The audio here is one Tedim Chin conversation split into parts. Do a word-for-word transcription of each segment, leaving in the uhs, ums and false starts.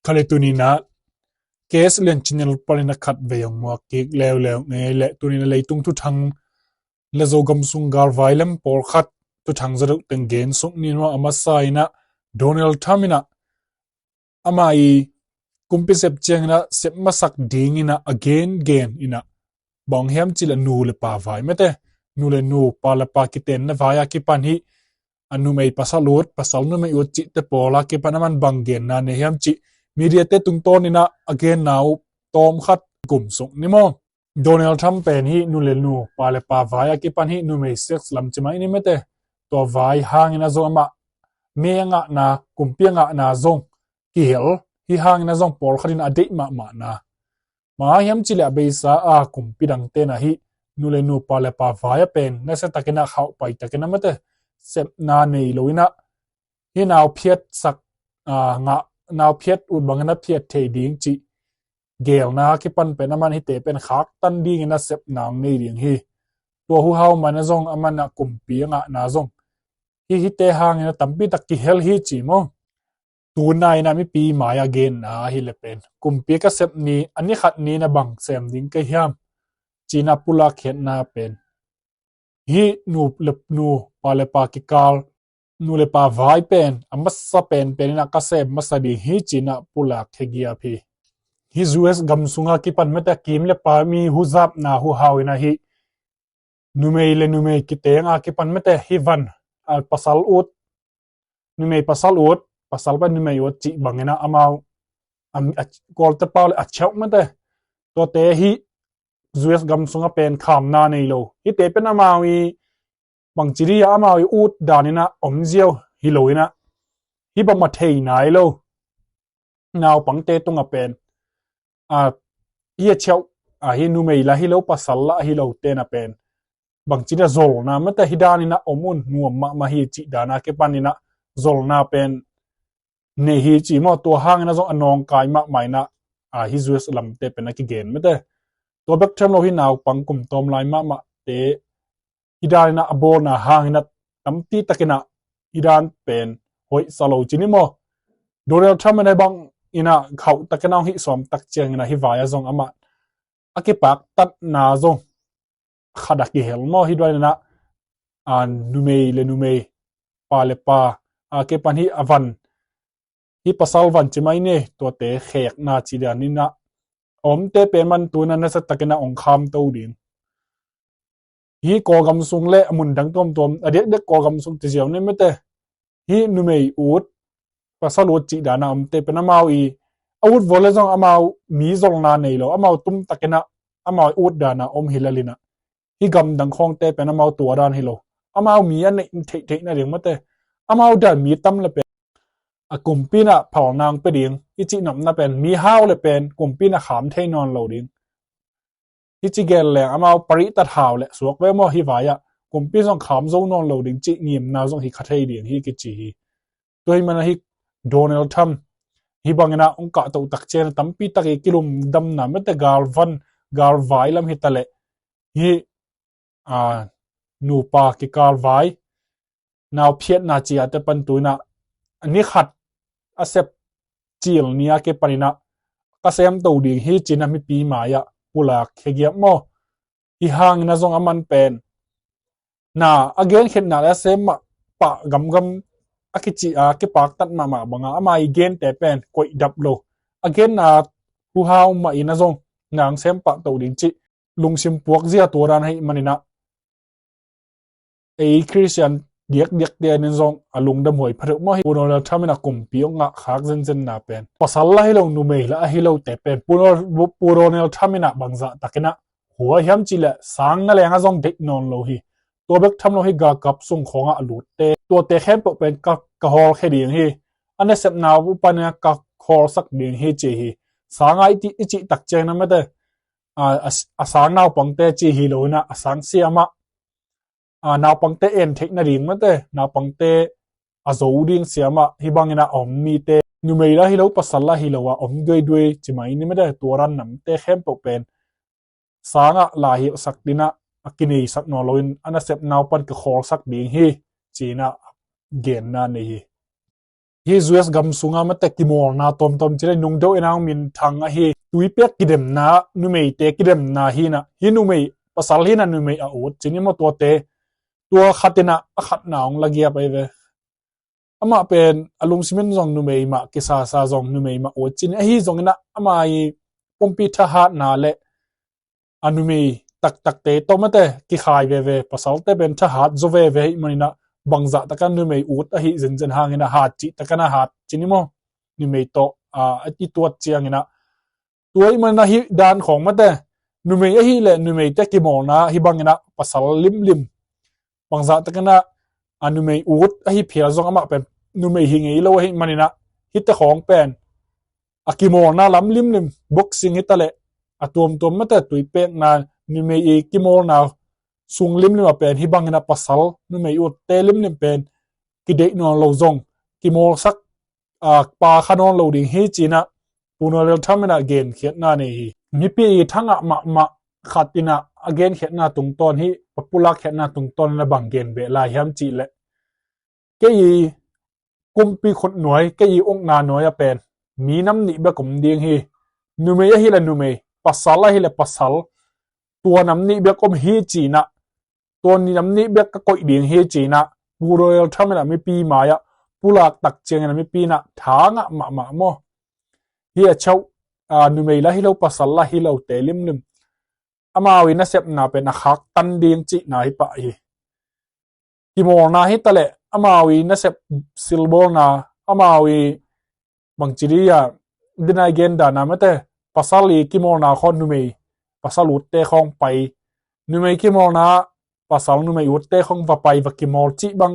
Kha le tuninah case lian channel paninah khat vei hong muak kik leuleu ngei le tuninah leitung thuthang le Zogam sung galvai lem pawlkhat thuthang zaduh teng gen suk ni maw. A masa inah Donald Trump inah ama i kumpi sep cianginah sep masak dinginah a gengen inah bang hiam cih le nu le pa vai mete, nu le nu, pa le pa kitenna vai a kipan hi a numei pasal ut, pasal numei ut cihte pawl a kipan a man bang genna nei hiam cih media te tungtawn inah a genna uh tawm khat kum suk ni maw. Donald Trump pen hi nu le nu, pa le pa vai a kipan hi numei sex lam ci mai ni mete, tua vai hangin a zong amah me a ngahna, kumpi a ngahna zong kihel hi hangin a zong pawlkhat in a deih mahmahna. Bang hang hiam cih le a beisa a kumpi dangte na hi nu le nu, pa le pa vai a pen nasia takin a khauh pai takin a mete sepna nei lo inah hi nau phiat sak, a, ngah, nau phiat ut bangin a phiat thei ding cih gelna kipan pen a man hite pen khaktan dingin a sepna hong nei ding hi. Tua huhau man a zong a man a kumpi a ngahna zong hi hite hangin a tampi tak kihel hi ci maw. Tuna inah mipi mai a genna ahi le pen kumpi ka sep ni a ni khat ni na bang sem ding ka hiam cinah pulak khiatna pen hi nu le nu, pa le pa kikal, nu le pa vai pen a masa pen pen inah ka sem masa ding hi cinah pulak khia giap hi. Hi U S gam sunga kipan mete kim le pa mi huzapna huhau inah hi numei le numei kiteng a kipan mete hi van, a, pasal ut, numei pasal ut, pasal pen numei ut cih bangin a amau a, a, Kawlte pau le a cheuh mete tuate hi U S gam sunga pen khamna nei lo. Hite pen amau i bangci di a amau i ut daninah om ziau hi lo inah hi bangmah thei nai lo. Naupangte tunga pen a hi a cheuh a hi numei la hi lo, pasal la hi lo tena pen bangci di a zolna mete hi daninah om un nuam mahmah hi cih dana kipaninah zolna pen nei hi ci maw. Tua hangin a zong a nawngkai mahmah inah a hi U S lamte pen a kigen mete. Tua bek them lo hi naupang kum tawm lai mahmahte hi daninah a bawlna hanginah tampi takinah hi dan pen hoihsa lo ci ni maw. Donald Trump inah bang inah khauh takinah hong hih sawm tak cianginah hi vai a zong amah a kipaktatna zong khat a kihel maw. Hi daninah a numei le numei, pa le pa a kipan hi a van, hi pasal van ci mai ni, tuate khekna ci daninah a omte pen man tuna nasia takinah ong khamto ding. Hi Kawlgam sung le a mun dang tuamtuam a diakdiak Kawlgam sung ti ziau ni mete hi numei ut, pasal ut cih dana omte pen amau i a ut vua le zong amau mi zolna nei lo, amau tum takinah amau ut dana om hi lalinah hi gamdang khawngte pen amau tua dan hi lo. Amau mi a neih theihtheih nading mate, amau dan mi tam le pen a kumpi inah phalna hong pia ding i cih nopna pen mi hau le pen kumpi inah kham thei nawn lo ding. Hi ci gen leng amau paritat hau le suak ve maw, hi vai-ah kumpi zong kham zo nawn lo ding cih ngimna zong hi kha thei ding hi kici hi. Tua hi mana hi Donald Trump hi bangin ah hong kahtoh tak ciang tampi tak i kilumdamna mate galvan galvai lam hi ta leh hi, a, nupa kikalvai nau phiatna ci-a te pan tu-in ah a ni khat a sep cil ni-a kipan in ah ka semto ding hi ci-in ah mipi mai-ah pulak khia giap maw? Hi hangin ah zong a man pen na a genkhiatna le a sem mah pah gamgam a kici a kipaktat mahmah banga ama i gente pen koih dap lo. A genna huhau mah in ah zong nang sem pahto ding cih lungsim puak zia tua dan ahih manin ah ei Khristian diakdiakte in zong a lungdam huai pha deuh maw hi. Pu Donald Trump in ah kumpi hong ngah khak zenzenna pen pasal la hi lo, numei la ahi lote pen Pu Donald, Pu Donald Trump in ah bangzah takin ah hua hiam cih leh sang na leng ah zong deih nawn lo hi. Tua bek tham lo hi galkap sung khawngah a lutte, tuate khempeuh pen ka, ka hawlkhia ding hi. A nasepna uh panin ah ka khawlsak ding hi ci hi. Sang ah i cih, i cih tak ciangin ah mate, a, a, a sang naupangte ci hi lo in ah a sang siamah, a, naupangte en theih nading mate, naupangte a zo ding siamah hi bangin ah a om mite, numei la hi lo pasal la hi lo a om duaiduai ci mai ni mate, tua ran namte khempeuh pen sangah lai hilhsak ding ah a kineisak nawn loin a nasepna uh pan ka khawlsak ding hi ci-in ah genna nei hi. Hih U S gam sunga mate kimawlna tawmtawm ci le nungdeuh in a hong minthang ahi tuipek kidemna, numeite kidemna hi na, hih numei, pasal hi na numei a ut ci ni maw, tuate, tua khat in a, a khatna hong lagiap ahi ve. Amah pen a lungsim in zong numei mah kisasa zong numei mah ut ci ni, ahi zongin a ama i pumpi thahatna le a numei taktakte tawh mate kikhai veve, pasalte pen thahat zaw veve ahih manin a bangzah takin a numei ut ahi zenzen hangin a hat cih takin a hat ci ni maw, numei tawh a, i tuat ciangin a. Tua ahih manin a hih dan khawng mate, numei ahih leh numeite kimawlna hih bangin a pasal limlim, bangzah takin a, a numei ut ahi phial zong amah pen numei hi ngei lo ahih manin a, hihte khawng pen a kimawlna lam limlim, boxing hi ta leh a tuamtuam mate tuipekna, numei i kimawlna sung limlim a pen hih bangin a pasal numei utte limlim pen kideih nawn lo zong, kimawlsak a, pa kha nawn lo ding hi ci-in a, Pu Donald Trump in a genkhiatna nei hi. Mipi i thangah mahmah khat in a, a genkhiatna tungtawn hi, a pulak khiatna tungtawn in a bang gen beh lai hiam cih leh, kei i kumpi khutnuai, kei i ukna nuai a pen mi nam nih bek om ding hi. Numei ahih leh numei, pasal ahih leh pasal, tua nam nih bek om hi ci-in a, tua nam nih bek ka koih ding hi ci-in a, Pu Donald Trump in a mipi mai-ah pulak tak ciangin a mipi in a thangah mahmah maw. Hih a chauh, a, numei la hi lo, pasal la hi lote limlim, amau i nasepna pen a khaktan ding cihna hi pah hi. Kimawlna hi ta leh amau i nasep silbawlna, amau i bangci dih a, dinai gen dan a mate, pasal i kimawlna khawng numei, pasal utte khawng pai, numei kimawlna pasal numei utte khawng va pai va kimawl cih bang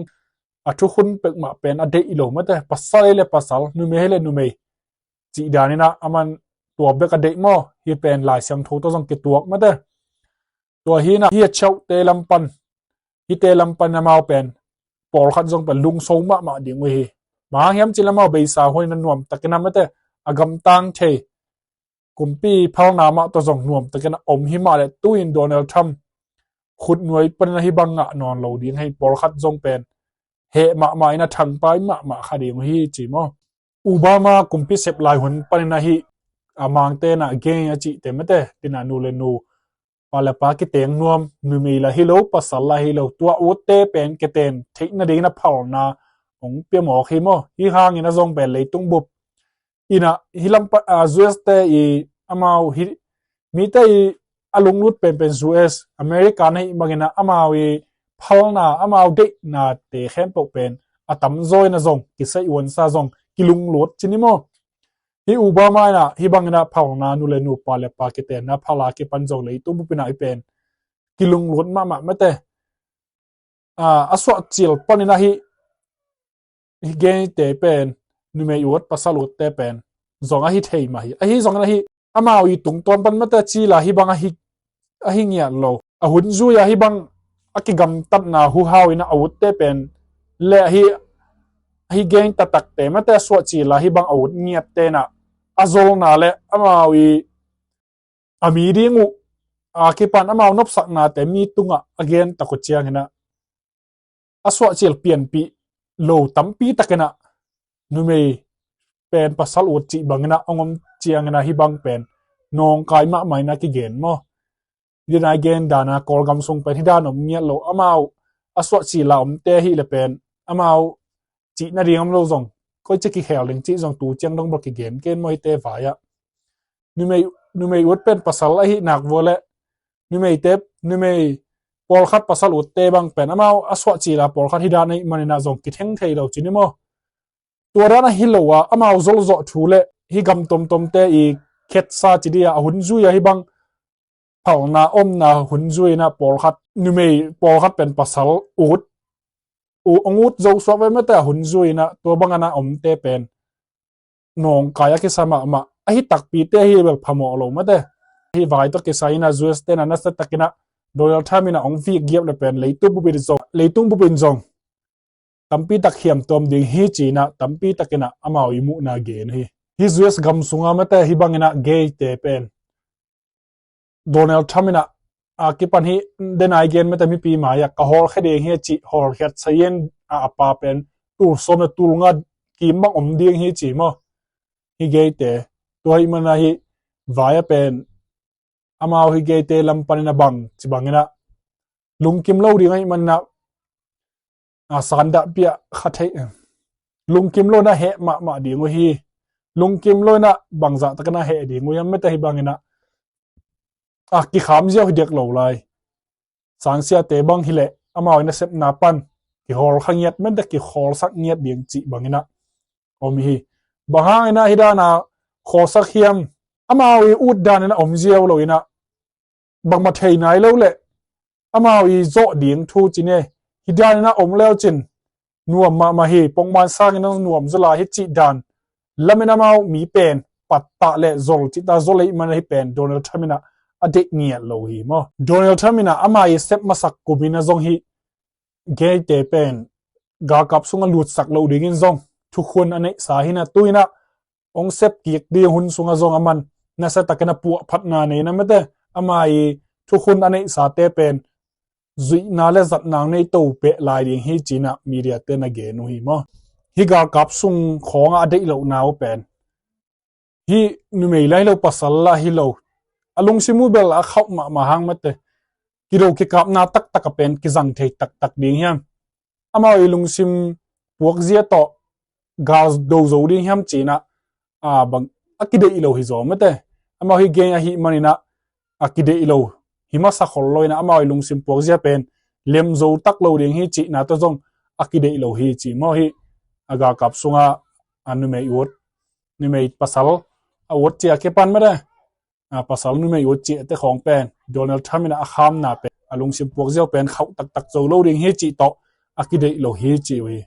a thukhun peuhmah pen a deih lo mate, pasal hi leh pasal, numei hi leh numei cih dan in a, aman tua bek a deih maw, hih pen Lai Siangtho tawh zong kituak mate. Tua hi na, hih a chauhte lam pan, hihte lam pan amau pen pawlkhat zong pen lungso mahmah ding uh hi. Bang hang hiam cih leh amau beisa huai in a nuam takin a mate, a gamtang thei, kumpi phalna mah tawh zong nuam takin a om hi mah leh, tu-in Donald Trump khutnuai panin a hih bang ngah nawn lo ding hi, pawlkhat zong pen heh mahmah in a thangpai mahmah kha ding uh hi ci maw. Obama kumpi sep lai hun panin a hih a mangte in a gay a cihte mate, tina nu le nu, pa le pa kiteng nuam, numei la hi lo, pasal la hi lo, tua utte pen kiten theih nadingin a phalna hong pia mawk hi maw. Hih hangin a zong pen leitung bup in a, hih lam pa, a, U S te i amau hi, mite i a lunglut penpen U S, America na hih bangin a amau i phalna, amau deihnate khempeuh pen a tamzaw in a zong, kisai uansa zong kilunglut ci ni maw. Hih Obama in a hih bangin a phalna, nu le nu, pa le pa kitenna, phal a kipan zong leitung bup in a hih pen kilunglut mahmah mate. A, a suahcil panin a hih, hih gayte pen, numei ut, pasal utte pen zong ahi thei mah hi. Ahi zongin a hih, amau i tungtawn pan mate cil a hih bang ahi, ahi ngiat lo. A hun zui a hih bang a kigamtatna huhau in a utte pen le ahi, ahi gay taktakte mate a suahcil a hih bang a ut ngiatte in a, a zolna le amau i a mi ding uh a kipan amau nopsaknate mi tungah a gen tak uh ciangin a, a suahcil pianpih lo tampi takin a, numei pen pasal ut cih bangin a hong om ciangin a hih bang pen nawngkai mahmah in a kigen maw. Hih dan a gen dan a Kawlgam sung pen hih dan om ngiat lo, amau a suahcil a omte ahih leh pen amau cih nading om lo zong, koi ci kikhel ding cih zong tu ciang dong bel kigen ken maw hihte vai-ah. Numei, numei ut pen pasal ahih nak vua leh, numeite, numei pawlkhat pasal utte bang pen amau a suahcil a pawlkhat hih dan ahih manin a zong kitheng thei lo ci ni maw. Tua dan ahi lo a, amau zolzawh thu le hih gam tomtomte i khetsa ci dih a, a hun zui a hih bang phalna omna hun zui in a pawlkhat, numei pawlkhat pen pasal ut, u, hong ut zo suak ve mate a hun zui in a, tua bangin a omte pen nawngkai a kisa mahmah. Ahi takpite ahi bel phamawh lo mate. Hih vai tawh kisai in a U S te in a nasa takin a Donald Trump in a hong vik giap le pen leitung bup in zong, leitung bup in zong tampi tak hiam tuam ding hi ci-in a tampi takin a amau i muhna gen hi. Hih U S gam sunga mate hih bangin a gayte pen Donald Trump in a, a kipan hi, denai gen mate mipi mai-ah ka hawlkhia ding hi a cih hawlkhiat sayin a, a pa pen tul sawm le tul nga kim bang om ding hi ci maw. Hi gei te, tua hi mana hi vai a pen amau hi gei te lam panin a bang ci bangin ah lungkim lo ding ahi mana, a, sandahpih a kha thei, lungkim lo na heh mahmah ding uh hi. Lungkim lo na bangzah takin a heh ding uh hiam mete hi bangin ah, a, kikham ziau hi dek lo lai. Sangsiate bang hileh amau in a sepna pan kihawl kha ngiat mete, kikhawlsak ngiat ding cih bangin ah om hi. Bang hangin ah hi dana khawlsak hiam? Amau i ut danin a om ziau lo in ah bangmah thei nai lo leh amau i zawh ding thu ci ne. Hi danin a om leu cin nuam mahmah hi, pongman sangin a nuam zaw lai hi cih dan lamin amau mi pen pattah le zol cihta zol ei mana hi pen Donald Trump in ah a deih ngiat lo hi maw. Donald Trump in ah ama i sep masak kumin a zong hi geite pen galkap sungah lutsak lo dingin zong thukhun a neihsa hi na, tu in ah hong sep kik ding hun sungah zong aman nasa takin a puahphatna nei na mete, ama i thukhun a neihsate pen zuihna le zatna nei to peh lai ding hi ci-in ah media te na gen uh hi maw. Hi galkap sung khawngah a deih lohna uh pen hi numei lai lo, pasal lah hi lo, a lungsim uh bel a khauh mahmah hang mete, kido kikapna taktak a pen kizang thei taktak ding hiam? Amau i lungsim puakzia tawh gal do zo ding hiam ci-in ah, a, bang a kideih lo hi zaw mete. Amau hi gei ahih manin ah a kideih lo hi masa khol lo in ah amau i lungsim puakzia pen lem zo tak lo ding hi cihna tawh zong a kideih lo hi ci maw. Hi a galkap sungah a numei ut, numei pasal a ut ci a kipan mete, a, pasal numei ut cihte khawng pen Donald Trump in ah a khamna pen, a lungsim puakzia uh pen khauh taktak zo lo ding hi cih tawh a kideih lo hi ci uh hi.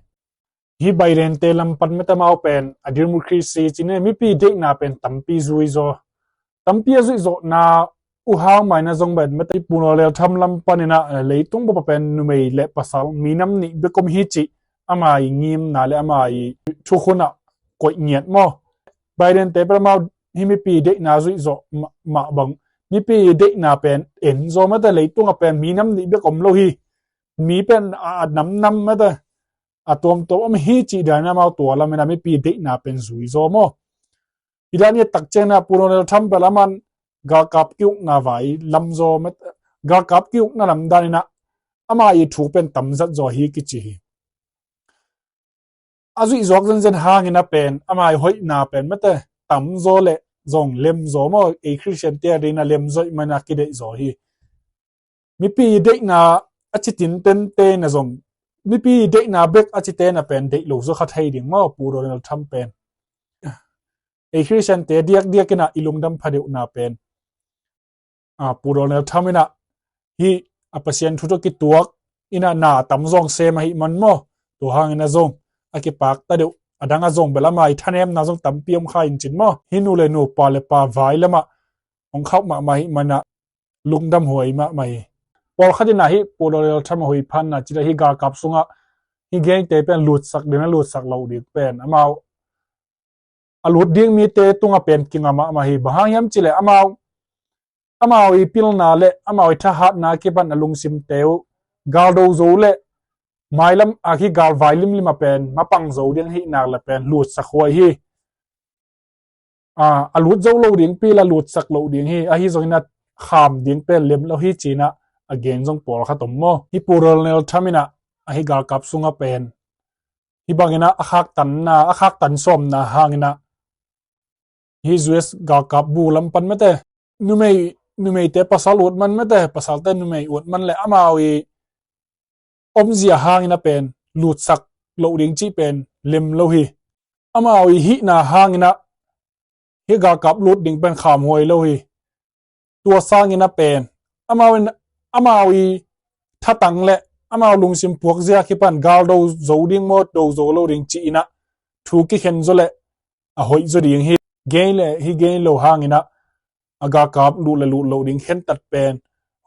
Hi Biden te lam pan mete amau pen a democracy ci ne, mipi deihna pen tampi zui zaw, tampi a zuih zawhna uh hang mai na zong pen mete, Pu Donald Trump lam panin ah leitung pawpaw pen numei le pasal minam nih bek om hi cih ama i ngimna le ama i thukhun ah koih ngiat maw. Biden te pen amau hi mipi deihna zuih zawh mah, mah bang, mipi deihna pen en zaw mete, leitung a pen minam nih bek om lo hi, mi pen a, a namnam mete, a tuamtuam om hi cih dan in amau tua lamin ah mipi deihna pen zui zaw maw. Hi dan i tak ciangin ah Pu Donald Trump bel aman galkap ki-ukna vai lam zaw mete, galkap ki-ukna lam danin ah ama i thu pen tamzat zaw hi kici hi. A zuih zawk zenzen hangin a pen ama i hoihna pen mete tamzaw le zong lemzaw maw, ei Khristian te a dingin a lemzaw ahih manin a kideihzaw hi. Mipi deihna a ci tintente na zong, mipi deihna bek a cite na pen deih lo zaw kha thei ding maw, Pu Donald Trump pen. Ei Khristian te diakdiak in a i lungdam phadeuhna pen, a, Pu Donald Trump in a hi a Pasian thu tawh kituak in a na tamzaw sem ahih man maw. Tua hangin a zong a kipakta deuh, a dang a zong bel ama i thanemna zong tampi om kha in cin maw. Hi nu le nu, pa le pa vai lamah hong khauh mahmah ahih man a lungdam huai mahmah hi. Pawlkhat in a hi Pu Donald Trump a huiphanna cih leh hi galkap sungah hi gengte pen lutsak ding a lutsak loh ding pen amau a lut ding mite tungah pen kinga mahmah hi. Bang hang hiam cih leh amau, amau i pilna le amau i thahatna kipan a lungsimte uh galdo zo le mailam a hi galvai limlim a pen mapang zo ding ahih nak leh pen lutsak huai hi. A, a lut zo lo dingpi la lutsak lo ding hi. Ahi zongin a kham ding pen lem lo hi ci-in a a gen zong pawlkhat om maw. Hi Pu Donald Trump in a, a hi galkap sungah pen hi bangin a, a khaktanna, a khaktan sawmna hangin a hi U S galkap bu lam pan mete numei, numeite pasal ut man mete, pasalte numei ut man le amau i omzia hangin a pen lutsak loh ding cih pen lem lo hi. Amau i hihna hangin a hi galkap lut ding pen kham huai lo hi. Tua sangin a pen amau in, amau i thatang le amau lungsim puakzia kipan galdo zo ding maw, do zo lo ding ci-in a thu kikhen zaw le a hoih zaw ding hi. Gei le hi gei lo hangin a, a galkap lut le lut lo ding khentat pen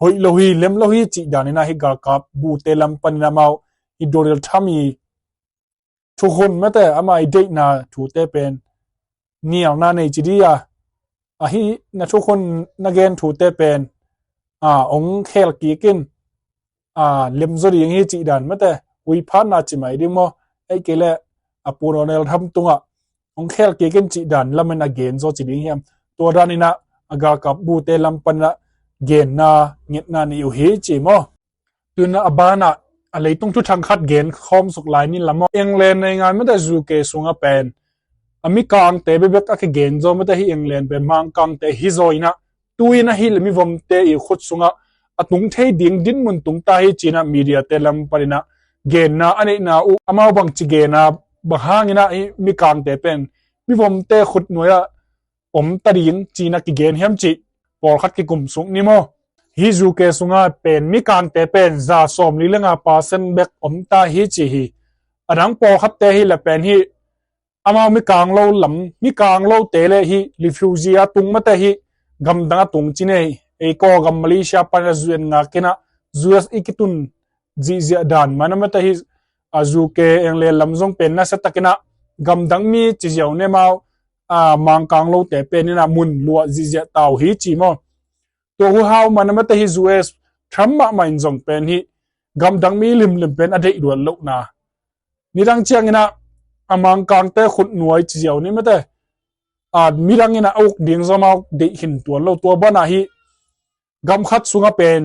hoih lo hi, lem lo hi cih danin a hi galkap bute lam panin amau hi Donald Trump i thukhun mete ama i deihna thute pen nialna nei ci ding a, a hi na thukhun na gen thute pen, a, hong khel kik in, a, lem zaw ding hi cih dan mete huiphanna ci mai ding maw. Ei kei le a pu Donald Trump tungah hong khel kik in cih dan lamin a gen zaw ci ding hiam? Tua dan inah a galkap bute lam panah genna ngetna nei uh hi ci maw? Tuna a banah a leitung thuthang khat gen khawm suk lai ni lam maw? England nei ngai mate, U K sungah pen a mikangte bekbek a kigen zaw mate hi. England pen mangkangte hi zaw inah tu inah hi le mivomte i khut sungah a tung thei ding dinmun tung ta hi cinah mediate lam paninah genna a neihna uh, amau bangci genna bang hanginah hi mikangte pen mivomte khut nuai-ah om ta ding cinah kigen hiam cih pawlkhat kikum suk ni maw? Hi U K sungah pen mikangte pen za sawmli le nga percent bek om ta hi ci hi. A dang pawlkhatte hi le pen hi amau mikanglo lam, mikanglote le hi refugee a tung mate hi gamdang a tung ci nei. Ei Kawlgam Malaysia pan a U N ngak inah U S i kitun zihziah dan mana mate hi a U K England lam zong pen nasia takinah gamdang mi ci ziau ne mau a mangkanglote pen inah mun luah zihziah tau hi ci maw? Tua hu hau mana mate hi U S Trump mahmah in zong pen hi gamdang mi limlim pen a deih luat lohna nidang cianginah a mangkangte khut nuai ci ziau ni mate. A midang inah a uk ding zaw mau deih hin tuan lo. Tua banah hi gam khat sungah pen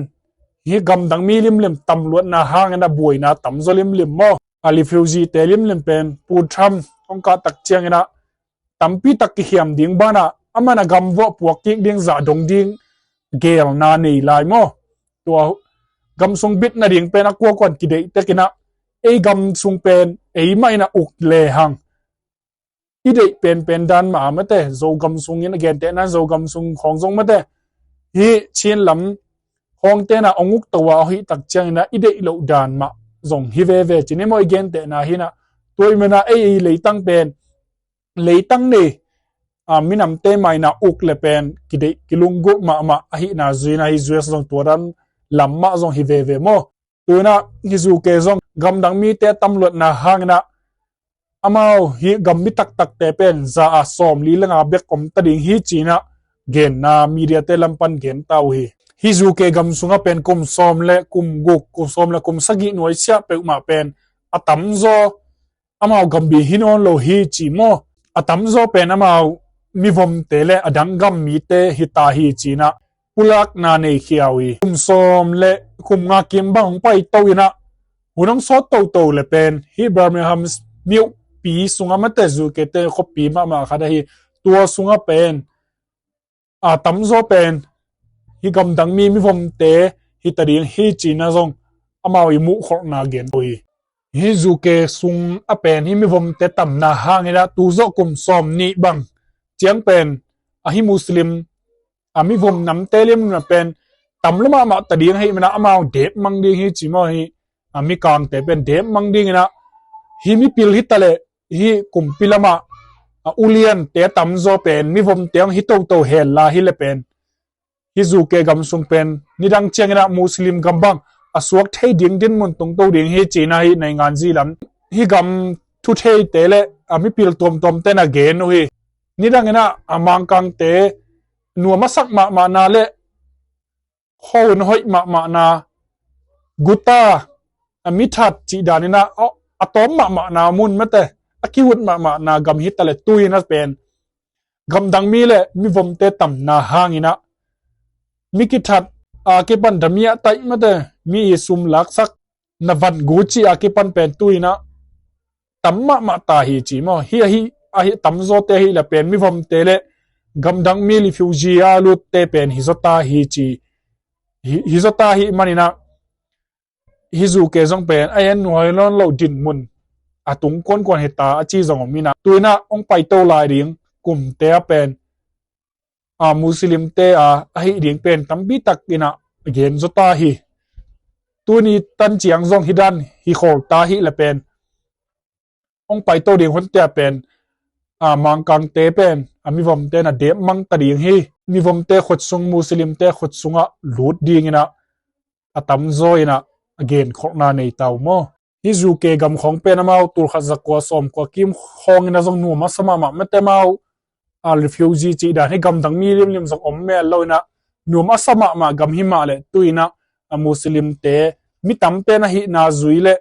hi gamdang mi limlim tam luatna hanginah buaina tam zaw limlim maw? A refugee-te limlim pen pu Trump hong kah tak cianginah tampi tak kikhiam ding banah aman a gam vuah puak kik ding zah dong ding gelna nei lai maw? Tua gam sung bit nading pen a kuakuan kideih tekinah ei gam sung pen eimah inah uk lehang i deih penpen dan mah a mate, Zogam sungin a gentehna Zogam sung khawng zong mate hi Chin lam khawng tenah ong uk to a ahi tak cianginah i deih loh dan mah zong hi veve ci ni maw? I gentehna hinah tua i manah ei, ei leitang pen leitang nei a minamte mah inah uk le pen kideih kilunggulh mahmah ahihna zuina hi. U S zong tua dan lam mah zong hi veve maw? Tuinah hi U K zong gamdang mite a tam luatna hanginah amau hi gam mi taktakte pen za a sawmli le nga bek om ta ding hi cinah genna mediate lam pan gen ta uh hi. Hi U K gam sungah pen kum sawm le kum guk, kum sawm le kum sagih nuai siah peuhmah pen a tamzaw amau gambi hi nawn lo hi ci maw? A tamzaw pen amau mivomte le a dang gam mite hi ta hi cinah pulakna nei khia uh hi. Kum sawm le kum nga kim bang hong paito inah hun hong sawt toto le pen hi Birmingham miuhpi sungah mate, U K te khuapi mahmah khat ahi tua sungah pen a tamzaw pen hi gamdang mi mivomte hi ta ding hi cinah zong amau i muhkholhna gen uh hi. Hi U K sung a pen hi mivomte tamna hanginah tu zawh kum sawm nih bang ciang pen a hi Muslim a mivom namte liamna pen tam lua mahmah ta ding ahi manah amau dep mang ding hi ci maw? Hi a mikangte pen dep mang dinginah hi mipil hi taleh hi kumpi lamah a uliante a tamzaw pen mivomte hong hi toto hella hi le pen hi U K gam sung pen nidang cianginah Muslim gam bang a suak thei ding dinmun tungto ding hi cinah hi nainganzi lam hi gam thutheite le a mipil tuamtuamte na gen uh hi. Nidanginah a mangkangte nuam a sak mahmahna le khuahun hoih mahmahna, guta, a mithat cih daninah a, a tawm mahmahna mun mate, a kihut mahmahna gam hi taleh tu inah pen gamdang mi le mivomte tamna hanginah mi kithat a kipan damiah taih mate, mi i sum laksak na van gu cih a kipan pen tu inah tam mahmah ta hi ci maw? Hi ahi, ahi tamzawte ahi le pen mivomte le gamdang mi refugee a lutte pen hi zawta hi ci, hi, hi zawta hi maninah hi U K zong pen a en nuai nawn lo dinmun a tung kuankuan hi ta a ci zong om inah tu inah hong paito lai ding kumte a pen a Muslimte a, ahi ding pen tampi tak inah gen zawta hi. Tuni tan ciang zong hi dan hi khawl ta hi le pen hong paito ding hunte a pen a mangkangte pen a mivomte na dep mang ta ding hi. Mivomte khut sung, Muslimte khut sungah lut dinginah a tamzaw inah a genkholhna nei ta uh maw? Hi U K gam khawng pen amau tulkhat zakua sawmkua kim khawng inah zong nuam a sa mahmah mate, amau a refugee cih dan hi gamdang mi limlim zong om mel lo inah nuam a sa mahmah gam hi mah le tu inah a Muslimte mi tamte na hihna zui le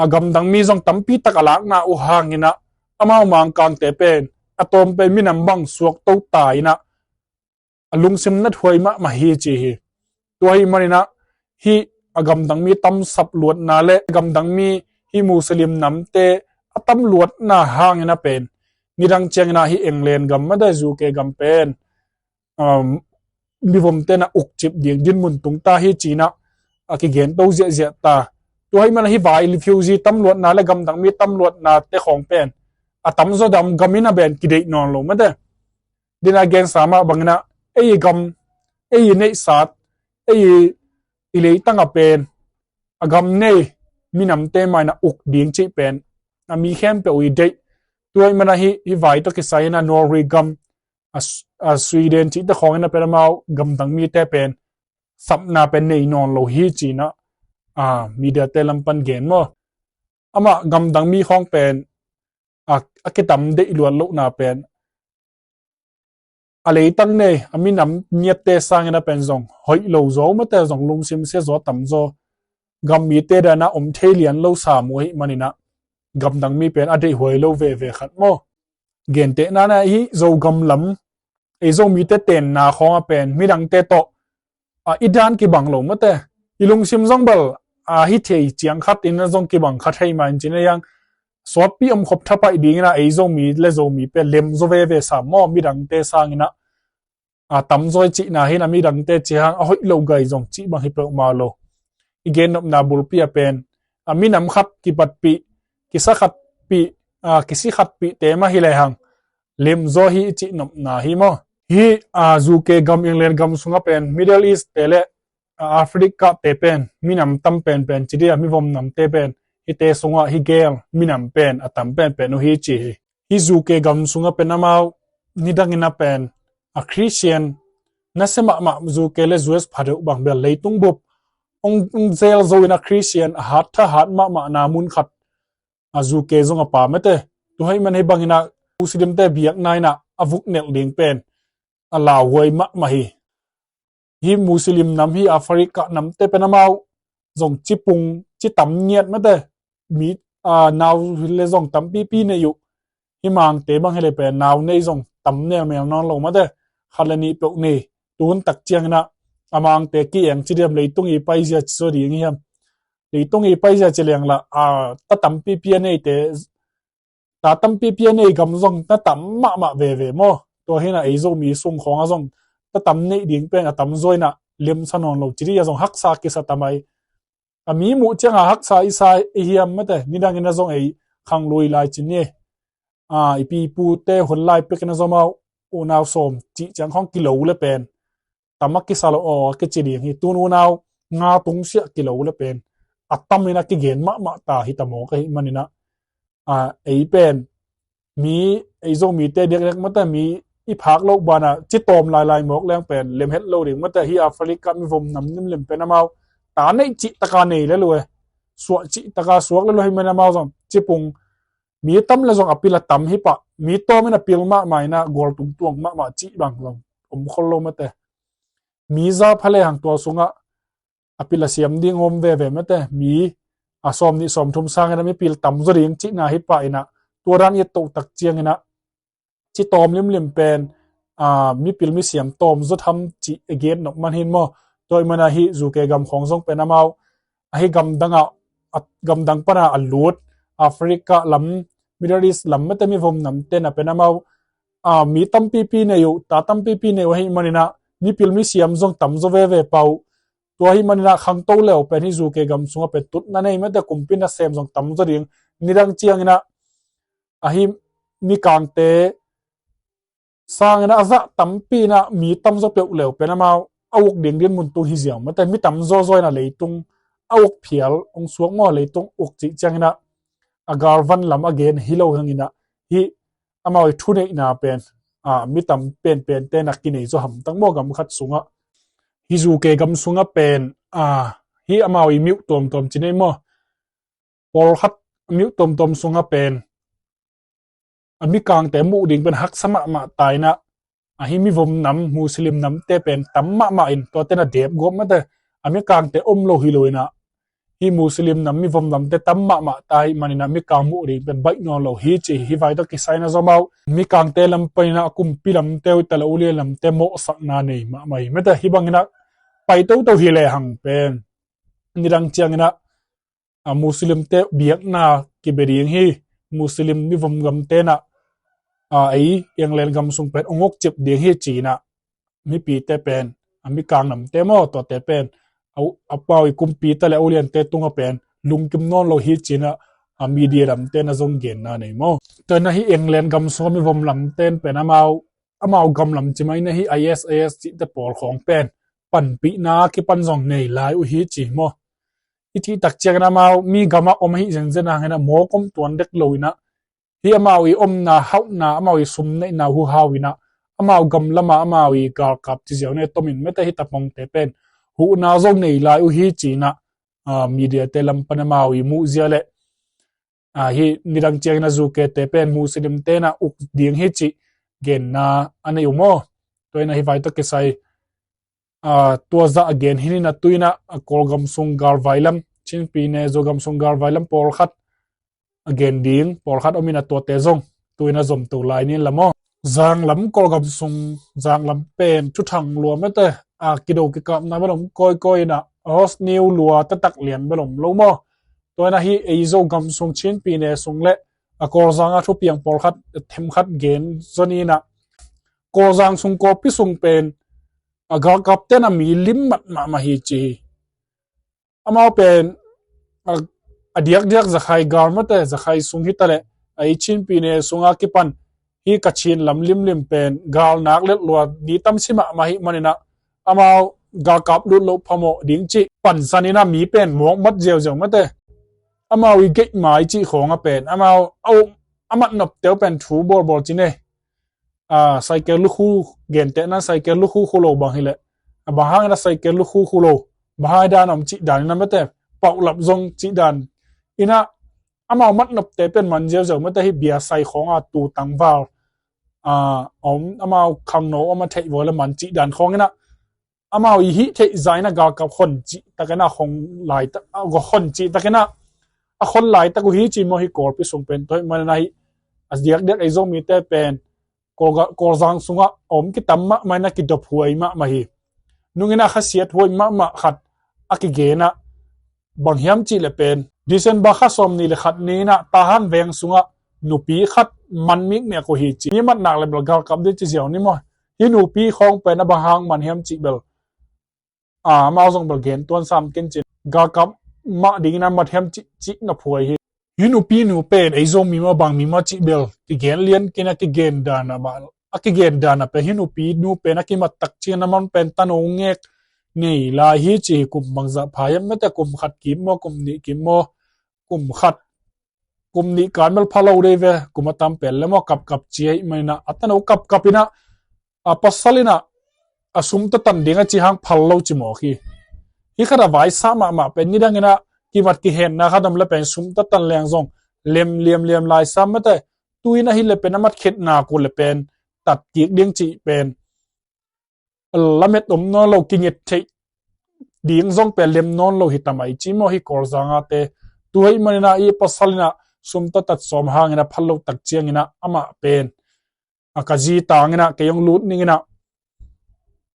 a gamdang mi zong tampi tak a lakna uh hangin ah, amau Mangkangte pen a tawm pen minam bang suak to ta in ah, a lungsim na thuai mahmah hi ci hi. Tua ahih manin ah, hih a gamdang mi tamsap luatna le gamdang mi hih Muslim namte a tam luatna hangin ah pen, nidang ciangin ah hih England gam mate, U K gam pen, um, mivomte na ukcip ding dinmun tung ta hi ci-in ah a kigen to ziahziah ta. Tua ahih manin ah hih vai refugee tam luatna le gamdang mi tam luatnate khawng pen a tamzaw dam gam in ah pen kideih nawn lo mate. Dina gensa mah bangin ah, ei i gam, ei i neihsat, ei i, i leitang a pen a gam nei minamte mah in ah uk ding cih pen a mi khempeuh i deih. Tua ahih manin ah hih, hih vai tawh kisai in ah Norway gam, a, a Sweden cihte khawng in ah pen amau gamdang mite pen sapna pen nei nawn lo hi ci-in ah, a, mediate lam pan gen maw. Amah gamdang mi khawng pen a, a kitam deih luat lohna pen a leitang nei a minam ngiatte sangin ah pen zong hoih lo zaw mate, zong lungsim sia zaw, tamzaw gam mite dan ah om thei lian lo sam uh ahih manin ah gamdang mi pen a deihhuai lo veve khat maw. Gentehna in ah hih Zogam lam, ei Zomite tenna khawng ah pen midangte tawh, a, i dan kibang lo mate. I lungsim zong bel, a, hi thei ciang khat in ah zong kibang kha thei mah in cih na hiang, sawtpi om khop thapaih dingin ah ei Zomi le Zomi pen lemzaw veve sam maw, midangte sangin ah, a, tamzaw i cihna hi in ah midangte cih hang a hoih lo gai zong cih bang hi peuhmah lo. I gennopna bulpi ah pen, a, minam khat kipatpih, kisa khatpih, a, kisi khatpihte mah hi lehang lemzaw hi i cihnopna hi maw. Hih, a, U K gam, England gam sungah pen Middle East te le, a, Africa te pen minam tam penpen ci dih a, mivom namte pen hihte sungah hih gel minam pen a tam penpen uh hi ci hi. Hih U K gam sungah pen amau nidangin ah pen a Christian nasia mahmah, U K le U S pha deuh bang bel leitung bup hong, hong zel zo in ah Christian a hat tha hat mahmahna mun khat a U K zong a pha mate. Tua ahih manin hih bangin ah Muslimte biakna in ah a vuknelh ding pen a lauhuai mahmah hi. Hih Muslim nam, hih Africa namte pen amau zong cipung, citam ngiat mate. Mi, a, nau le zong tampipi nei uh. Hih Mangte bang hi leh pen nau nei zong tam melmel nawn lo mate. Khat le nih peuh nei. Tun tak ciangin ah a Mangte ki-eng ci diam, leitung i paizia ci zaw ding hiam. Leitung i paizia ci leng lah, a, ta tampipi a neite, ta tampipi a nei gam zong na tam mahmah veve maw. Tua hi in ah ei Zomi sung khawng ah zong ta tam neih ding pen a tamzaw in ah lemsa nawn lo ci dih a, zong haksa kisa ta mai. A mi muh ciang a haksa i sa i hiam mate, nidangin ah zong ei khanglui lai ci ni. A, i pi i pute hun lai pekin ah zong amau unau sawm cih ciang khawng kilo le pen tam a kisa lo aw a kici ding hi. Tun unau nga tung siah kilo le pen a tam in ah kigen mahmah ta hi ta mawk ahih manin ah, a, ei pen mi, ei Zomite diakdiak mate, mi i phak loh banah ci tawm lailai mawk leng pen lem het lo ding mate. Hih Africa mivom nam limlim pen amau ta neih cih taka nei le lua, suah cih taka suak le lua ahih manin amau zong cipung mi tam le zong a pil a tam hi pah, mi tawm in a pil mahmah in ah gual tungtuang mahmah cih bang zong om khol lo mate. Mi za pha lehang tua sungah a pil a siam ding om veve mate. Mi a sawm nih sawm thum sangin ah mipil tam zaw ding cihna hi pah in ah, tua dan i et toh tak ciangin ah ci tawm limlim pen, a, mipil misiam tawm zaw tham cih a gen nop man hi maw. Tua ahih manin ah hih U K gam khawng zong pen amau ahi gamdang ah, a, gamdang pan a a lut Africa lam, Middle East lam mate mivom namte na pen amau, a, mi tampipi nei uh, ta tampipi nei uh ahih manin ah mipil misiam zong tam zaw veve pah uh. Tua ahih manin ah khangto le uh pen hih U K gam sungah pen tutna nei mate, kumpi nasem zong tam zaw ding. Nidang ciangin ah ahi mikangte sangin ah a zah tampi in ah mi tam zaw peuh le uh pen amau a uk ding dinmun tung hi ziau mate. Mi tam zawzaw in ah leitung a uk phial hong suak maw, leitung uk cih ciangin ah a galvan lam a gen hi lo hangin ah hih amau i thuneihna pen, a, mi tam penpente na kinei zaw hamtang maw gam khat sungah. Hih U K gam sungah pen, a, hih amau i miuh tuamtuam ci nei maw, pawlkhat miuh tuamtuam sungah pen a mikangte muh ding pen haksa mahmah ta in ah, ahi mivom nam, Muslim namte pen tam mahmah in tuate na dep gawp mate. A mikangte om lo hi lo in ah Hih Muslim nam mi vom lamte tam mahmah ta ahih manin ah mikang muh ding pen baih nawn lo hi ci hi. Hih vai tawh kisai in ah zong amau mikangte lam panin ah a kumpi lamte uh, tale ulian lamte mawhsakna nei mahmah hi. Mate hih bangin ah pai toto hi lehang pen nidang ciangin ah a Muslimte biakna kibia ding hi. Muslim mi vom gamte in ah a ei England gam sung pen ong uk cip ding hi ci-in ah mipite pen a mikang namte maw, tuate pen a, amau i kumpi tale uliante tungah pen lungkim nawn lo hi ci-in ah a media lamte in ah zong genna nei maw. Tua in ah hih England gam sung a mi vom lamte in pen amau amau gam lam ci mai in ah hih I S I S cihte pawl khawng pen panpihna kipan zong nei lai uh hi ci maw. I cih tak ciangin amau mi gamah om ahi zenzen hangin ah mawk om tuan dek lo in ah hih amau i omna hauhna, amau i sum neihna huhau in ah amau gam lamah amau i galkap ci ziau ne tomin mate hih tapongte pen huhna zong nei lai uh hi ci-in ah a, mediate lam pan amau i muh zia le a, hih nidang ciangin a U K te pen Muslimte in ah uk ding hi cih genna a nei uh maw. Tua in ah hih vai tawh kisai a, tua zah a gen hi in ah tu in ah a, Kawlgam sung galvai lam, Chin pyine Zogam sung galvai lam pawlkhat a gen ding pawlkhat om in ah tuate zong tu in ah zom to lai ni in la maw. Zanglam Kawlgam sung zanglam pen thuthang lua mate a, kido kikapna bel om kawikawi in ah a, host new lua taktak lian bel om lo maw. Tua in ah hih ei Zogam sung Chin pyine sung le a Kawlzang a thupiang pawlkhat themkhat gen zaw ni in ah Kawlzang sung Kawlpi sung pen a galkapte in ah mi lim mat mahmah hi ci hi. Amau pen a, a diakdiak Zakhai gal mate Zakhai sung hi ta le a ei Chin pyine sung a kipan hih Kachin lam limlim pen gal nak let lua ni tam si mahmah hi manin ah amau galkap lut loh phamawh ding cih pansan in ah mi pen mawk mat ziauziau mate. Amau i geih mai cih khawng a pen amau a, a mat nopte uh pen thu bawlbawl ci ne. A, cycle lukhu gentehna cycle lukhu khu lo bang hi leh a, bang hangin a cycle lukhu khu lo, bang hang dan om cih dan in ah mate, pauhlap zong cih dan in ah amau mat nopte pen man ziauziau mate. Hih bia sai khawng a tu tangval a, om amau khangno om a theih vua le man cih dan khawng in ah amau i hih theih zah in ah galkap hon cih tak in ah hon lai tak, a, hon cih tak in ah a hon lai tak uh hi ci maw. Hih Kawlpi sung pen tua ahih manin ah hih a diakdiak ei Zomite pen Kawlga-, Kawlzang sungah a om kitam mahmah in ah kidop huai mahmah hi. Nung in ah khasiat huai mahmah khat a kigen ah bang hiam cih leh pen December kha sawmnih le khat ni in ah Tahan veng sungah nupi khat man mikmek uh hi ci. Mi mat nak le bel galkap ding ci ziau ni maw. Hih nupi khawng pen a bang hang man hiam cih bel a, amau zong bel gen tuan sam ken cin galkap mah dingin a mat hiam cih, cih na phuai hi. Hih nupi nu pen ei Zomi maw bang mi maw cih bel kigen lian kin a kigen dan a mah, a kigen dan a pen hih nupi nu pen a kimat tak ciangin a man pen tano ngek nei lai hi ci hi. Kum bangzah pha hiam mate, kum khat kim maw, kum nih kim maw, kum khat kum nih kan bel pha lo dei ve, kum a tam pen le maw kapkap ci ahih manin ah a tano kapkap in ah a pasal in ah a sum tatan ding a ci hang phal lo ci mawk hi. Hih khat a vaisa mahmah pen nidang in ah kimat kihenna khat om le pen sum tatan leng zong lem liamliam lai sam mate. Tu in ah hi le pen a mat khetna ku le pen tat kik ding cih pen lamet om nawn lo, kinget theih ding zong pen lem nawn lo hi ta mai ci maw hih Kawlzang a te. Tu ahih manin ah i pasal in ah sum tatat sawm hangin a phal lo tak ciangin ah amah pen a ka zi tangin ah kei hong lut ning in ah,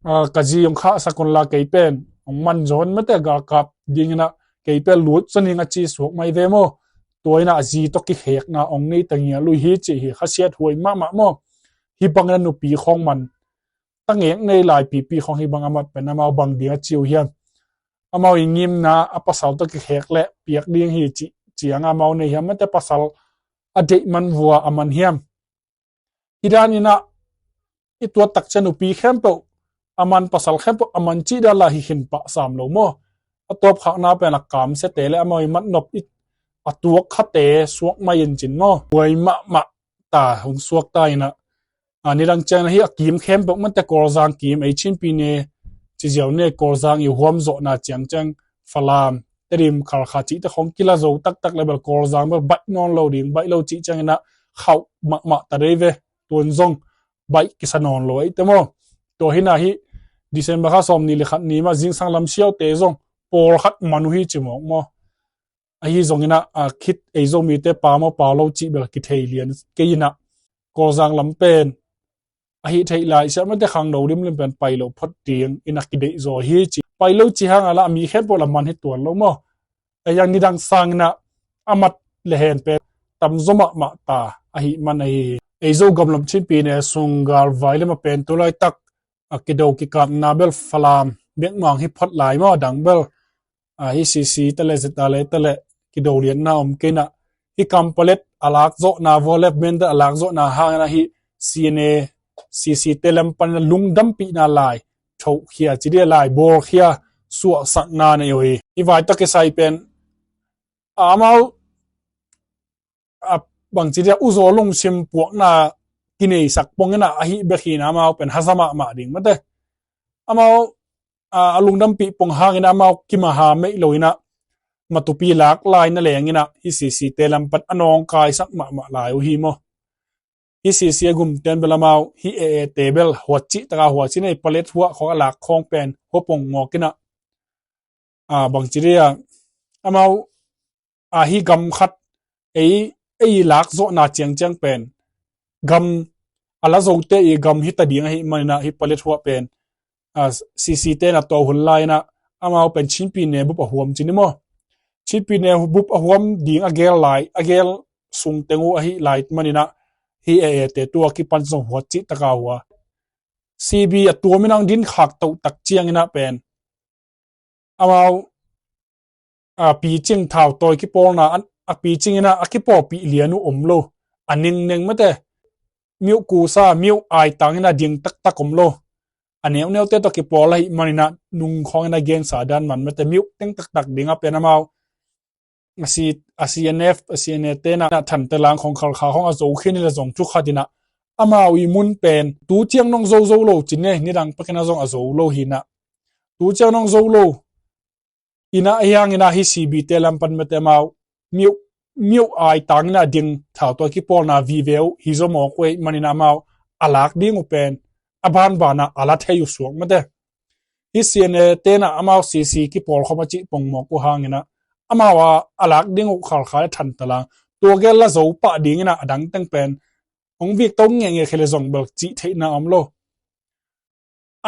a, ka zi hong khahsak un la kei pen hong man zaw un mate, galkap dingin ah kei pen lut zaw ning a ci suak mai ve maw. Tua in ah a zi tawh kikhekna hong nei ta ngial uh hi ci hi. Khasiat huai mahmah maw. Hih bangin a nupi khawng man ta ngek nei lai pipi khawng hih bang a mat pen amau bang ding a ci uh hiam? Amau i ngimna a pasal tawh kikhek le piak ding hi cih ciang amau nei hiam mate, pasal a deih man vua a man hiam? Hih dan in ah i tuat tak ciang nupi khempeuh a man, pasal khempeuh a man cih dan la hi khin pah sam lo maw. A tuapkhakna pen a kamsiate le amau i matnop i a tuak khate suak mai in cin maw. Huai mahmah ta hong suak ta in ah, a, nidang ciang in ah hih a kim khempeuh mate, Kawlzang kim, ei Chin pyine ci ziau ne, Kawlzang i huam zawhna ciangciang Falam, Tedim, Khalkha cihte khawng kila zo taktak le bel Kawlzang bel baih nawn lo ding, baih lo cih ciangin ah khauh mahmah ta dei ve. Tuan zong baih kisa nawn lo ahih te maw. Tua hi in ah hih December kha sawmnih le khat ni mah zingsang lam siaute zong pawlkhat man uh hi ci mawk maw. Ahi zongin ah, a, khit ei Zomite pau maw pau lo cih bel kithei lian kei in ah, Kawlzang lam pen ahi theih lai siah mate khangno limlim pen pai lo phot ding in ah kideih zaw hi ci. Pai lo ci hang a la a mi khempeuh la man hi tuan lo maw. Ei ang nidang sangin ah a mat le hen pen tamzaw mahmah ta ahi man ahi hi. Ei Zogam lam Chinpi ne sung galvai lam a pen tu laitak a kido kikapna bel Falam, Biakmang hi phot lai maw, a dang bel, a, hi C C te le Z R A te le kido lianna om kei in ah, hi Kanpetlet a lak zawhna, Volef Mendal a lak zawhna hangin ah hi C N A, C C te lam pan lungdampihna lai thokhia ci dia, lai bawlkhia suahsakna nei uh hi. Hi vai tawh kisai pen amau, a, bangci dia, uzaw lungsim puakna kineisak pong in ah ahi bek hi in ah amau pen haza mahmah ding mate. Amau, a, a lungdampih pong hangin ah amau kimaha meih lo in ah matupi lak lai na leng in ah hi C C te lam pan a nawngkaisak mahmah lai uh hi maw. Hi C C a gumten bel amau hi A A te bel huat cih taka huat cih nei, Paletwa khawng a lak khawng pen hua pong ngawk in ah, a, bangci dia, amau, a, hi gam khat ei, ei lak zawhna ciangciang pen gam a la zote i gam hi ta ding ahi man in ah hi Paletwa pen, a, C C te in ah tua hun lai in ah amau pen Chinpi ne bup a huam ci ni maw. Chinpi ne bup a huam ding a gel lai, a gel sung teng uh ahi lai man in ah hi A A te tua kipan zong huat cih taka hua. C B a tuam in ah hong din khak toh tak ciangin ah pen amau, a, picing thautawi kipawlna, a, a picing in ah a kipawlpih lian uh om lo. A ningneng mate, miuh kusa, miuh aitang in ah ding taktak om lo. A neuneute tawh kipawl ahi man in ah nung khawng in ah gensa dan man mate, miuh teng taktak ding a pen amau a C, a C N F, a C N A te in ah Thantalang khawng, Khalkha khawng a zo khin hi le zong thu khat in ah amau i mun pen tu ciang nong zo zo lo ci ne, nidang pek in ah zong a zo lo hi in ah, tu ciang nong zo lo in ah, ahi hangin ah hi C B te lam pan mate amau miuh, miuh aitang in ah ding thautawi kipawlna vive uh hi zaw mawk uh ei man in ah amau a lak ding uh pen a banban ah a la thei uh suak mate. Hi C N A te in ah amau C C kipawl khawm a cih pong mawk uh hangin ah amau a, a lak ding uh Khalkha le Thantalang, tua gel la zo pah ding in ah a dang teng pen hong vik to ngenge khe le zong bel cih theihna om lo.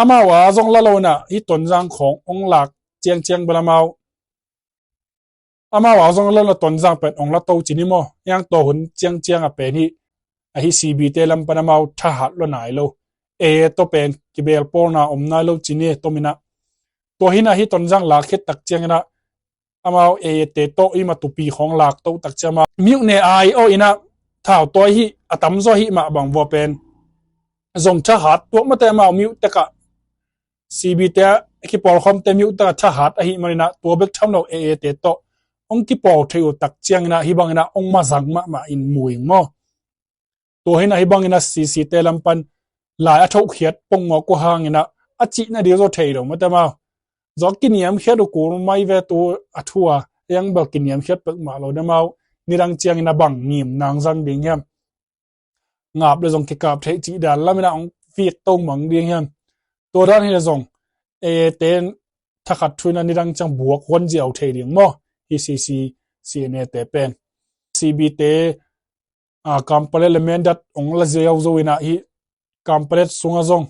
Amau a zong la lo in ah hi Tonzang khawng hong lak ciangciang bel amau, amau a zong la lo in ah Tonzang pen hong la to ci ni maw. Hiang tua hun ciangciang a pen hi, ahi C B te lam pan amau thahat lua nai lo. A A tawh pen kibelpawlna om nai lo ci ni tom in ah. Tua hi in ah hi Tonzang lak khit tak ciangin ah amau A A te tawh i matupi khawng lak toh tak ciang amau miuh ne ai aw in ah thautawi hi a tamzaw hi mah bang vua pen zong thahat tuak mate, amau miuh tek ah C B te a kipawl khawmte miuh tek ah thahat ahi man in ah tua bek tham lo A A te tawh hong kipawl thei uh tak ciangin ah hi bangin ah hong mazang mahmah in mu ing maw. Tua hi in ah hi bangin ah C C te lam pan lai a thohkhiat pong mawk uh hangin ah a cihna ding zaw thei lo mate amau. Zaw kiniamkhiat uh kul mai ve tu a thu a, hiang bel kiniamkhiat pek mah lo na amau. Nidang ciangin ah bang ngim nang zang ding hiam. Ngap le zong kikap theih cih dan lam in ah hong vik to mang ding hiam. Tua dan hi le zong A A te in thakhat thu in ah nidang ciang buak huan ziau thei ding maw. Hi C C, C N A te pen. C B te, a, Kanpetlet le Mindat hong la ziau zo in ah hi Kanpetlet sungah zong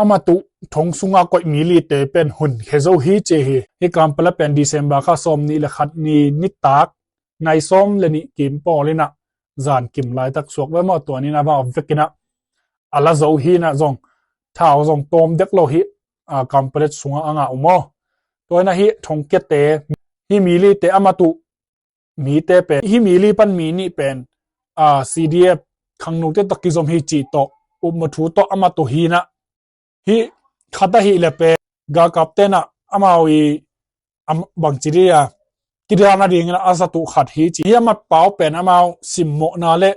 amah tuh thong sungah koih mi lite pen hun khe zo hi ci hi. Hi Kanpetlet pen December kha sawm nih le khat ni nitak nai sawm le nih kim pawl in ah zan kim laitak suak ve maw, tua ni in ah amau vek in ah a la zo hi in ah zong thau zong tawm dek lo hi, a, Kanpetlet sungah a ngah uh maw. Tua hi in ah hi thongkiate, hi mi lite amah tuh mite pen, hi mi li pan mi nih pen, a, C D F khangnungte tawh kizom hi cih tawh upna thu tawh amah tuh hi in ah, hi khat ahi le pen galkapte in ah amau i, am, bangci dia kidana dingin ah a zat uh khat hi ci hi. A mat pau pen amau simmawhna le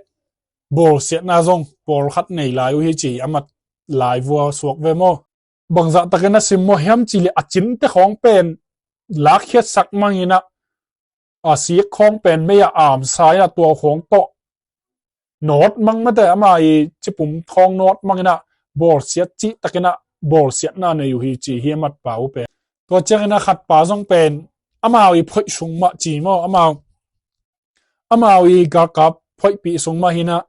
bawlsiatna zong pawlkhat nei lai uh hi ci hi. A mat lai vua suak ve maw. Bangzah takin a simmawh hiam cih leh a cinte khawng pen lakkhiatsak mang in ah, a sik khawng pen mei ah amsa in ah tua khawng tawh nawt mang mate, amah i cipum khawng nawt mang in ah bawlsiat cih takin ah bawlsiatna nei uh hi ci hi a mat pau pen. Tua ciangin ah khat pa zong pen amau i phoih sung mah ci maw, amau amau i galkap phoihpih sung mah hi in ah,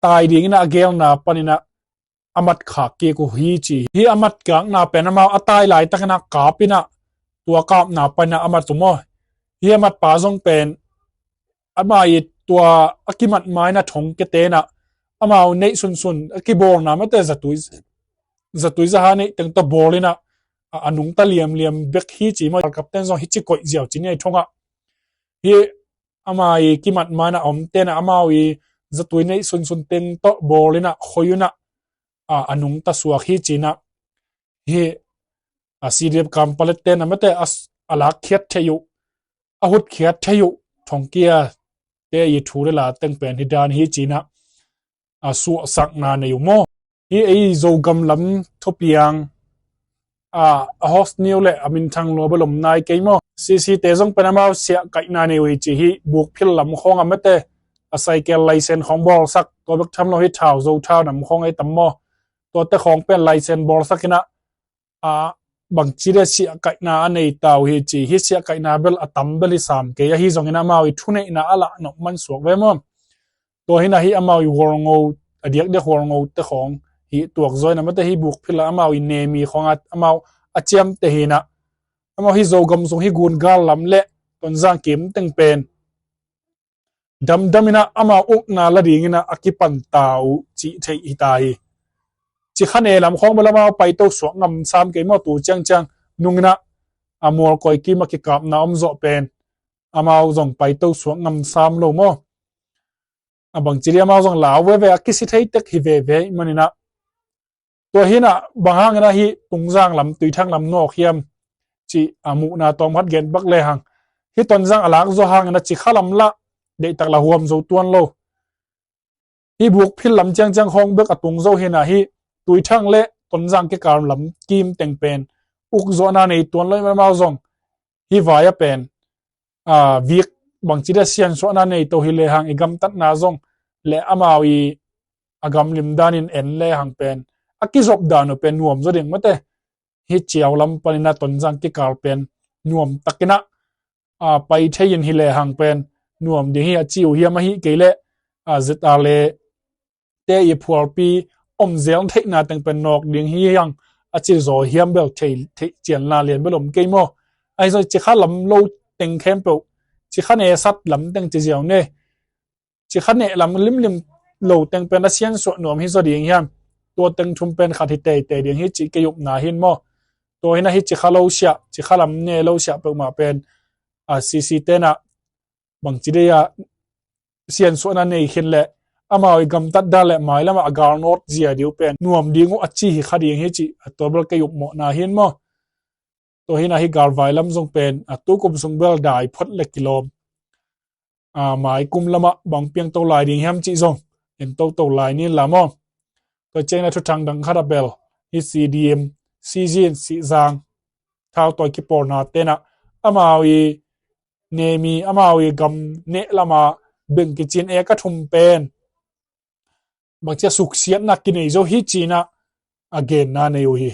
tai ding in ah a gelna panin ah a mat khak kik uh hi ci hi. A mat khakna pen amau a tai laitak in ah kap in ah, tua kapna panin ah a mat uh maw. Hi a matpa zong pen ama i tua a kimat ma in ah thong kete in ah, amau neih sunsun a kibawlna mate zatui, zatui zaha neih teng tawh bawl in ah, a, a nungta liamliam bek hi ci maw. Galkapten zong hi ci koih ziau ci ni a i thong ah. Hi ama i kimat ma in ah a omten ah amau i zatui neih sunsun teng tawh bawl in ah khoi un ah, a, a nungta suak hi ci in ah. Hi a C D F Kampalet ten ah mate a, a lakkhiat thei uh, a hutkhiat thei uh thongkia te i thu le la teng pen hi dan hi ci in ah, a, suahsakna nei uh maw. Hi ei Zogam lam thupiang, a, a host ni uh le a minthang lua bel om nai kei maw. C C te zong pen amau siah kaihna nei uh hi ci hi. Bukphil lam khawng ah mate a cycle license khawng bawlsak, tua bek tham lo hi thau zo thau nam khawng ei tam maw. Tuate khawng pen license bawlsak in ah, a, bangci le siah kaihna a nei ta uh hi ci hi. Siah kaihna bel a tam bel hi sam kei, ahi zongin amau i thuneihna a lah nop man suak ve maw. Tua hi in ah hi amau i hualngo, a diakdiak hualngo te khawng hi tuak zaw in ah mate hi bukphil ah amau i nemi khawng ah amau a ciamte hi in ah, amau hi Zogam sung hi gun gal lam le Tonzang kim teng pen damdam in ah amau ukna la ding in ah a kipan ta uh cih theih hi ta hi. Cikha ne lam khawng bel amau paito suak ngam sam kei maw, tu ciangciang nung in ah a mualkoi kim a kikapna om zawh pen amau zong paito suak ngam sam lo maw. A bangci le amau zong lau veve a kisi thei tek hi veve ih man in ah. Tua hi in ah bang hang in ah hi Tonzang lam, Tuithang lam nawk hiam cih a muhna tawm khat gen bak le hang. Hi Tonzang a lak zaw hang in ah Cikha lam lah deihtak la huam zo tuan lo. Hi bukphil lam ciangciang khawng bek a tung zo hi in ah hi Tuithang le Tonzang kikal lam kim teng pen uk zawhna nei tuan lo ih man, amau zong hi vai ah pen, a, vik bangci le siansuahna nei to hi le hang, i gamtatna zong le amau i a gamlim danin en le hang pen a kizop dan uh pen nuam zaw ding mate. Hi ciau lam panin ah Tonzang kikal pen nuam takin ah, a, pai thei in hi le hang pen nuam ding hi a ci uh hiam, ahi kei leh, a, Z R le te i phualpi om zel theihna teng pen nawk ding hi hang a ci zaw hiam bel thei, theih cianna lian bel om kei maw. Ahi zong Cikha lam lo teng khempeuh, Cikha ne sat lam teng ci ziau ne. Cikha neh lam limlim lo teng pen a siansuah nuam hi zaw ding hiam. Tua teng thum pen khat hi teitei ding hi cih kei upna hi in maw. Tua hi in ah hi Cikha lo siah, Cikha lam ne lo siah peuhmah pen, a, C C ten ah bangci dei ah siansuahna nei khin leh amau i gamtat dan le mailam ah a galnawt zia ding uh pen nuam ding uh a ci hi kha ding hi cih a tua bel kei upmawhna hi in maw. Tua hi in ah hi galvai lam zong pen a tu kum sung bel dai phot le kilawm, a, mai kum lam ah bang piang to lai ding hiam cih zong en toto lai ni in la maw. Tua ciangin ah thuthang dang khat ah bel hi C D M, C Z in Sihzang thautawi kipawlna ten ah amau i nemi, amau i gam neh lam ah beng kicin eka thum pen bangci a suksiatna kinei zo hi ci in ah a genna nei uh hi.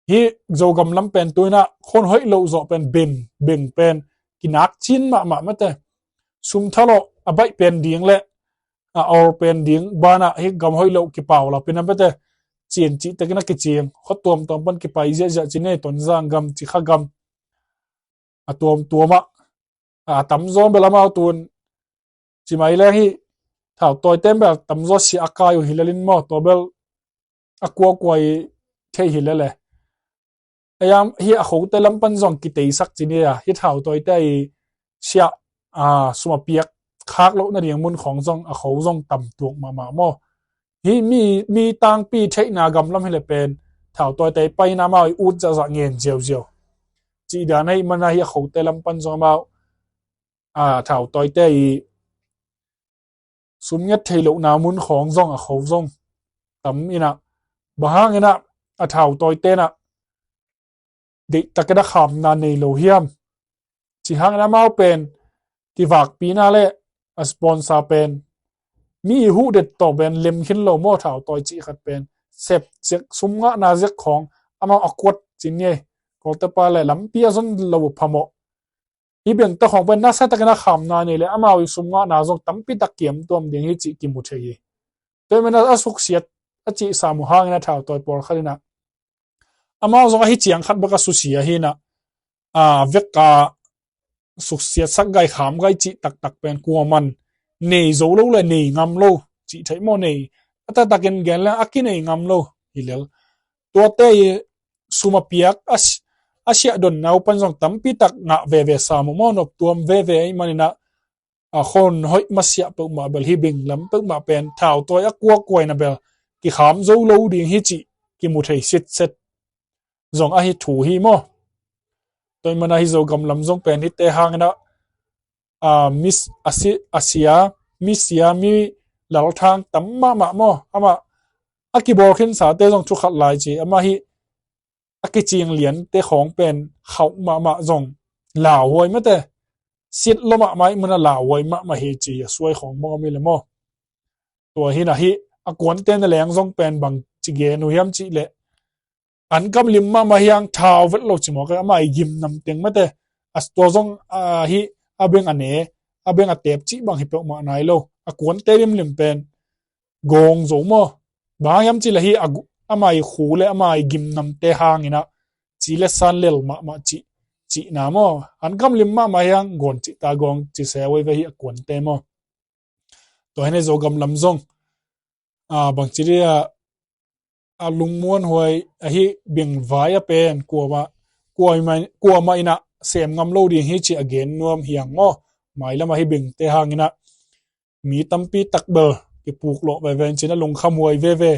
Hi Zogam lam pen tu in ah khon hoih loh zawh pen beng, beng pen kinak cin mahmah mate. Sum thalawh a baih pen ding le a awl pen ding banah hi gam hoih loh kipau lap in ah mate, cian cih takin a kicing, khua tuamtuam pan kipai ziahziah ci ne, Tonzang gam, Cikha gam, a tuamtuam ah, a tamzaw bel amau tun ci mai leng hi thautawite bel tamzaw siah a kai uh hi lel in maw, tua bel a kuakua i theih hi lel e. Ei am hi a khote lam pan zong kiteisak ci ni a, hi thautawite i siah, a, sum a piak khak loh nading mun khawng zong a kho zong tam tuak mahmah maw. Hi mi, mi tangpi theihna gam lam hi le pen thautawite pai in amau i ut zahzah ngen ziauziau. Cih dan ahih man a hi a khote lam pan zong amau, a, thautawite i sum nget thei lohna mun khawng zong a kho zong tam in ah, bang hang in ah a thautawite in ah deihtakin a khamna nei lo hiam? Cih hangin amau pen kivakpina le a sponsor pen mi i huh det tawh pen lem khin lo maw, thautawi cih khat pen sep ziak, sum ngahna ziak khawng amau a kuat cin ngei. Kawltepa le lampi a zon lo uh phamawh, Hih bengte khawng pen nasa takin a khamna nei le amau i sum ngahna zong tampi tak kiam tuam ding hi cih kimu thei hi. Tua ahih manin a suksiat a cihsa uh hangin a thautawi pawlkhat in a, amau zong ahi ciang khat bek a susia hi in a, a vek a suksiatsak gai kham gai cih taktak pen kuaman nei zo lo le nei ngam lo cih theih maw, nei a taktakin gen le a kinei ngam lo hi lel. Tuate i sum a piak a si-, a siah donna uh pan zong tampi tak ngah veve sam uh maw, noptuam veve ahih manin a, a khon hoih masiah peuhmah bel hih beng lam peuhmah pen thautawi a kuakuai in a bel kikham zo lo ding hi cih kimu thei sitset zong ahi thu hi maw. Tua ahih manin a hih Zogam lam zong pen hihte hangin a, a, mi s-, a si-, a sia, mi sia, mi lalthang tam mahmah maw. Amah a kibawl khinsate zong thu khat lai ci, amah hih a kicing liante khawng pen khauh mahmah zong lauhuai mate, sit lo mahmah ahih manin a lauhuai mahmah hi ci, a suai khawng bang om hi le maw. Tua hi in a hih a kuante na leng zong pen bang ci gen uh hiam cih leh, an kam lim mahmah hi hang thau vet lo ci mawk e, amah i gimnam teng mate, a tua zong, a, hih a beng a ne, a beng a tep cih bang hi peuhmah nai lo. A kuante limlim pen gawng zo maw. Bang hang hiam cih leh hih a gu-, amah i khu le amah i gimnamte hangin a ci le san lel mahmah cih, cihna maw. An kam lim mahmah hi hang gawn cih ta gawng ci se uh hi ve hih a kuante maw. Tua hi in a Zogam lam zong, a, bangci dih a, a lungmuanhuai a hih beng vai a pen kuamah, kuamah, kuamah in a sem ngam lo ding hi cih a gen nuam hi hang maw. Mailam a hih bengte hangin a mi tampi tak bel kipuk lawh veve in cin a lungkhamhuai veve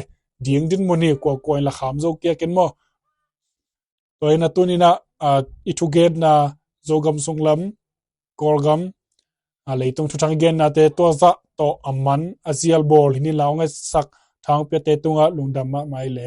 ding dinmun hi, kuakua in la kham zo kiak in maw. Tua hi in a tuni in a, a, i thugenna Zogam sunglam, Kawlgam, a, leitung thuthang i gennate tua zah tawh a man a zial bawl hi in la hong etsak thangpiate tungah lungdam mahmah hi le.